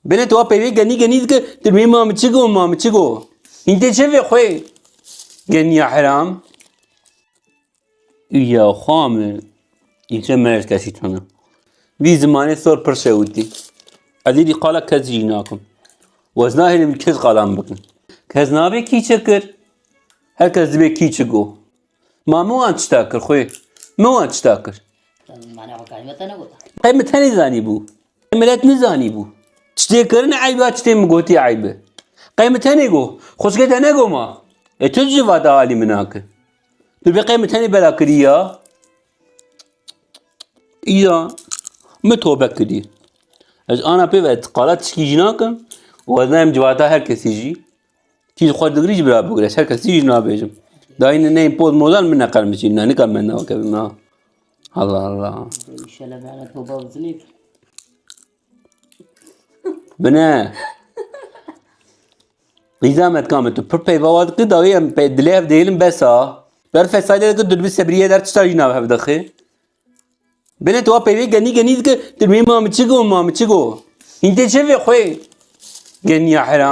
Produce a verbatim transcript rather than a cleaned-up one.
Bine tu wa peyvê genî genî dike, tu mê ma mi çi go, ma mi çi go. Hîn tê çi vê xwê? Geniya heram. Ya xwa mi. Înse me ez kesî tane. Vî zimanê sor pir şewitî. Ez êdî qala kes jî nakim. Wez nahêlim kes qalan bikin. Kes nabê kî çi kir? Her kes dibê kî çi go. Ma min wan çita kir xwê? Min wan çita kir? Mane xwe karî me te negot. Qey min tenê zanîbû? Qey milet nizanîbû? Çi tê kirin eyb e, çi tê min gotî eyb e. Qey min tenê go? Xwişkê te nego ma? E tu civata alî min nake. Tu bê qey min tenê bela kirî ya? Îya, min tobe kirî. Ez ana pê ve qala tişkî jî nakim û ez nayêm civata her kesî jî. Kî ji xwe digirî ji bira bigire, ji her kesî jî nabêjim. Dayî ne neyên poz mozan min neqermişî, ne nika me nava kevim ha. Allah Allah. İnşallah bana toba uzun. Bine. Qîza me dika me tu pir peyva wa dikî, dawî em pey dilê hev dihêlin bes a. Ber fesaydê dikî tu dibi sebriyê der tişta jî nav hev dixî. Bine tu wa peyvê genî genî dike, tu mê ma mi çi go, ma mi çi go. Hîn tê çi vê xwê? Geniya heram.